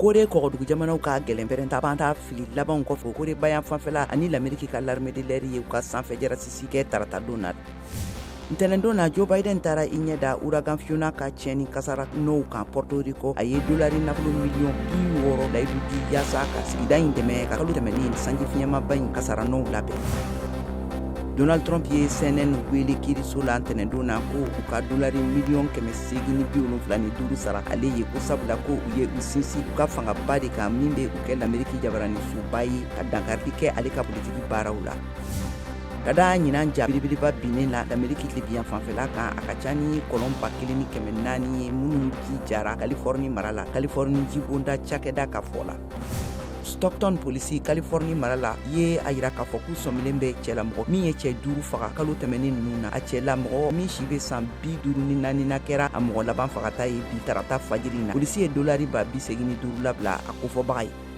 Kore kɔgɔdugu jamanaw ka gɛlɛn pɛrɛnta banta fili labanw kɔfɛ, Kore bayan fanfɛla ani Lameriki ka l'armée de l'air ye u ka sanfɛ jarasisi kɛ taratadon na. Ntɛnɛndon na, Joe Biden taara i ɲɛ da ouragan Fiona ka tiɲɛni kasara nɔw kan Puerto Rico. A ye dolari nafolo miliyɔn 60 layidu di yaasa ka sigida in dɛmɛ ka kalo tɛmɛnen sanji fiɲɛmaba in kasara nɔw labɛn. Donald Trump ye CNN wele kiiriso la ntɛnɛndon na ko u ka dolari miliyɔn 875 sara ale ye, ko sabula ko u ye u sinsin u ka fangaba de kan min bɛ u kɛ Lameriki jabaranisoba ye, ka dankari kɛ ale ka politiki baaraw la. Ka da ɲinan ja belebeleba binnen la Lameriki tilebiyan fanfɛla kan, a ka ca ni kɔlɔn 1400 ye minnu ji jara Kalifɔrni mara la, Kalifɔrni jibonda cakɛda ka fɔ la. Stockton polisi Kalifɔrni mara la ye a yira k'a fɔ k'u sɔmilen bɛ cɛlamɔgɔ min ye cɛ duuru faga kalo tɛmɛnen ninnu na. A cɛlamɔgɔ min si bɛ san 54 na kɛra a mɔgɔ laban fagata ye bi tarata fajiri na. Polisi ye dolari 85 labila a kofɔbaga ye.